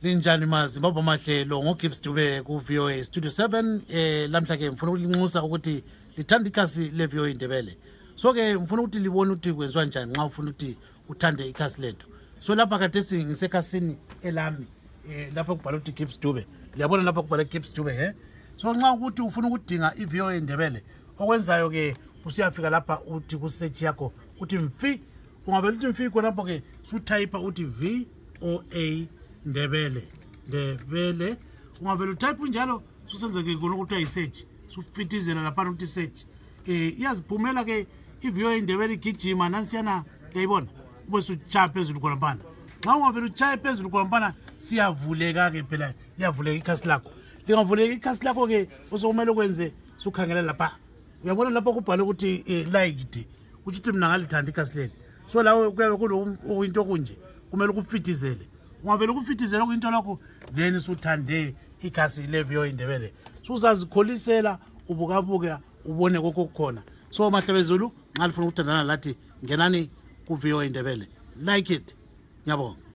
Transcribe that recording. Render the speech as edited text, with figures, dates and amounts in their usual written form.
Linjani maZimbabwe amahlelo ngoGibbs Dube ku-VOA Studio 7. Lamhla ke ngifuna ukulinxusa ukuthi lithande ikhasi le-VOA Ndebele. So ke ngifuna ukuthi libone ukuthi kwenziwa njani nxa ufuna ukuthi uthande ikhasi lethu. So lapha khathesi ngisekhasini elami, lapha kubhalwe ukuthi Gibbs Dube. Liyabona lapha kubhalwe Gibbs Dube he. So nxa ukuthi ufuna ukudinga i-VOA Ndebele, okwenzayo ke usuyafika lapha uthi ku-search yakho uthi mfi. Ungavela uthi mfi khonapho ke, suthayipha uthi VOA Ndebele, Ndebele. Ungavela utype njalo, susenzeke khona okuthiwa yi-search, sufitizela laphana ukuthi search. Iyaziphumela ke i-VOA Ndebele igijima nansiyana, liyayibona, ube sutshaya phezulu khonaphana. Nxa ungavela utshaye phezulu khonaphana, siyavuleka ke phela, liyavuleka ikhasi lakho. Lingavuleka ikhasi lakho ke, osokumele ukwenze, sukhangela lapha, uyabona lapho kubhalwe ukuthi liked, kutsho ukuthi mina ngalithanda ikhasi leli. So lawe kuyabe kuyinto okunje, kumele ukufithizele. Ungavele ukufithizele okuyinto lakho, then suthande ikhasi le-VOA Ndebele, suzazikholisela, ubukabuka, ubone konke okukhona. So mahlebezulu, nxa lifuna ukuthandana lathi, ngenani ku-VOA Ndebele, like it. Ngiyabonga.